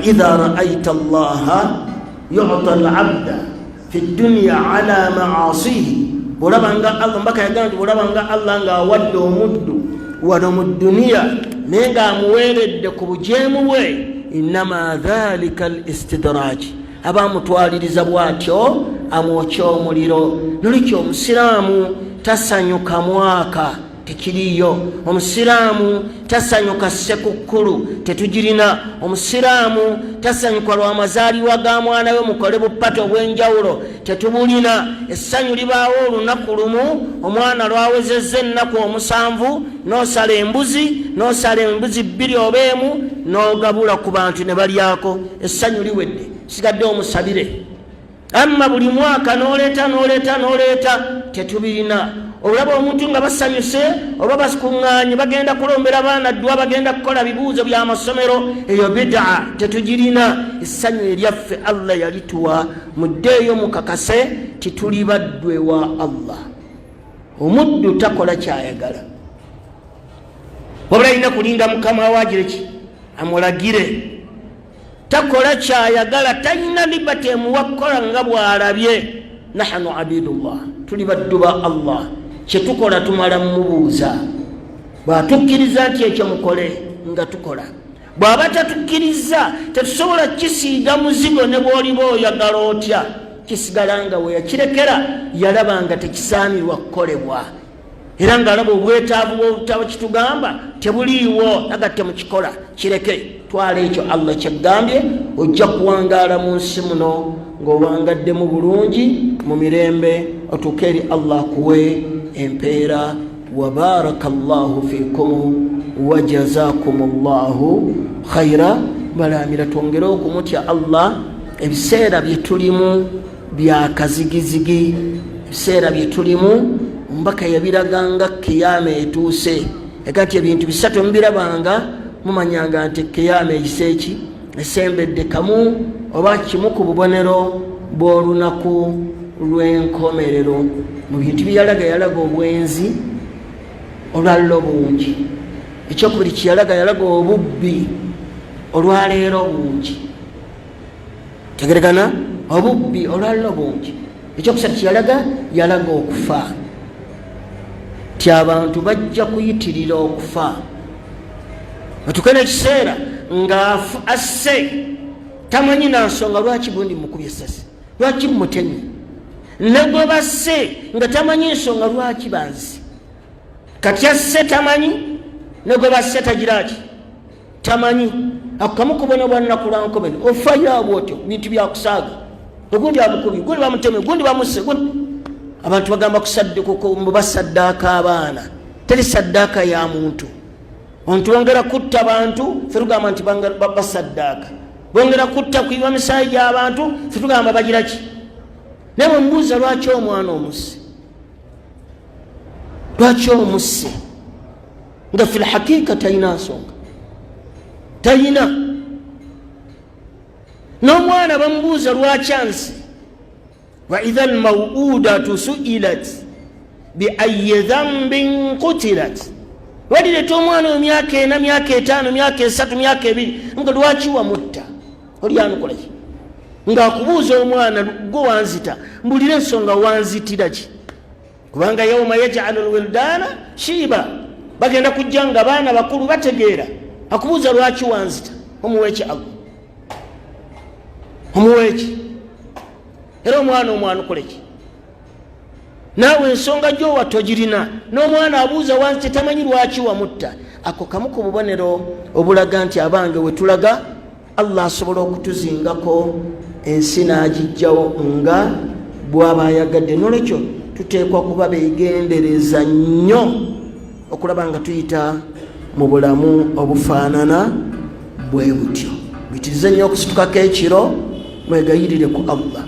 Waidha raaita llaha yuta labda fi dunya ala maasihi, bwolabanga Allah, mbaka yagamba nti bwolabanga Allah ng'awadde omuddu wano mu duniya naye ng'amuweeredde ku bujeemu bwe, innama dhalika al istidraji, aba amutwaliriza bw'atyo amwokya omuliro. Nolwekyo omusiraamu tasanyuka mwaka, tekiriyo. Omusiraamu tasanyuka sekukkulu, tetugirina. Omusiraamu tasanyuka lwa mazaalibwa ga mwana we, mukole bupata obw'enjawulo, tetubulina. Essanyu libaawo olunaku lumu omwana lwawezezza ennaku 7, n'osala embuzi, n'osala embuzi bbiri oba emu, n'ogabula ku bantu ne balyako. Essanyu liwedde, sigadde omusabire. Amma buli mwaka n'oleeta, n'oleeta, n'oleeta, tetubirina. Olaba omuntu nga basanyuse oba bakuŋŋaanye, bagenda kulombera baana ddwa, bagenda kukola bibuuzo by'amasomero, eyo bidaa, tetugirina. Essanyu eryaffe Allah yalituwa. Muddeeyo mukakase tituli baddu ewa Allah. Omuddu takola kyayagala, wabula alina kulinda mukama wagire ki amulagire. Takola kyayagala, talina libati emuwa kukola nga bwalabye. Nahanu abidullah, tuli baddu ba Allah. Kyetukola tumala mumubuuza. Bwatukkiriza nti ekyo mukole, nga tukola. Bw'aba tatukkiriza, tetusobola kukisiiga muzigo. Ne bw'oliba oyagala otya, kisigala nga weyakirekera. Yalaba nga tekisaanirwa kukolebwa, era ng'alaba obwetaavu bw'obutabo kitugamba tebuliiwo, agatte mukikola, kireke. Twala ekyo Allah kyegambye, ojja kuwangaala mu nsi muno ng'owangaddemu bulungi mu mirembe, otuuke eri Allah akuwe empeera. Wabaraka llahu fikum wajazakum llahu khaira. Balamira twongere okumutya Allah. Ebiseera byetulimu byakazigizigi, ebiseera byetulimu omubaka yabiraganga kiyama etuuse. Ega nti ebintu bisatu mubirabanga, mumanyanga nti kiyama eyise eki esembedde. Kamu oba kimu ku bubonero bw'olunaku lw'enkomerero, mu bintu byeyalaga, yalaga obwenzi olwaliro bungi. Ekyokubiri kyeyalaga, yalaga obubbi olwaleero bungi. Tegeregana, obubbi olwaliro bungi. Ekyokusatu kyeyalaga, yalaga okufa, ti abantu bajja kuyitirira okufa, otuke nekiseera nga asse tamanyi nansonga lwaki gundi mukubye esasi, lwaki mutemye, ne gwe basse nga tamanyi nsonga lwaki banzi. Kati asse tamanyi, ne gwe basse tagiraki tamanyi. Ako kamu kubona bwa nnaku lwa nkomero. Ofayo abwo otyo, bintu byakusaaga, ogundi amukubi, gundi bamuteme, gundi bamusse. Abantu bagamba basaddaaka abaana. Teri saddaaka ya muntu. Omuntu bongera kutta bantu, fe tugamba nti basaddaaka. Bongera kutta, kuyiwa misaayi gy'abantu, fe tugamba bagiraki. Naye bwemubuuza lwaki omwana omusse, lwaki omusse, nga fi lhakiika talina nsonga, talina. N'omwana bamubuuza lwaki ansi. Waidha lmauudatu suilat biayi dhambin kutilat. Walireta omwana oyo myaka 4, myaka 5, myaka 3, myaka 2, nga lwaki wamutta? Olyanukolaki ngaakubuuza omwana, gwe wanzita, mbulire ensonga wanzitira ki? Kubanga yauma yajalu lwildaana shiiba, bagenda kujja nga baana bakulu bategeera. Akubuuza lwaki wanzita, omuweeki Allah, omuweeki? Era omwana omwanukoleki? Naawe ensonga gyowa togirina, n'omwana abuuza wansi tamanyi lwaki wamutta. Ako kamu ku bubonero obulaga nti abange wetulaga Allah asobola okutuzingako ensi n'agijjawo nga bw'aba ayagadde. Nolwekyo tuteekwa kuba beegendereza nnyo okulaba nga tuyita mu bulamu obufaanana bwe butyo. Muyitirize nnyo okusitukako ekiro, mwegayirire ku Allah.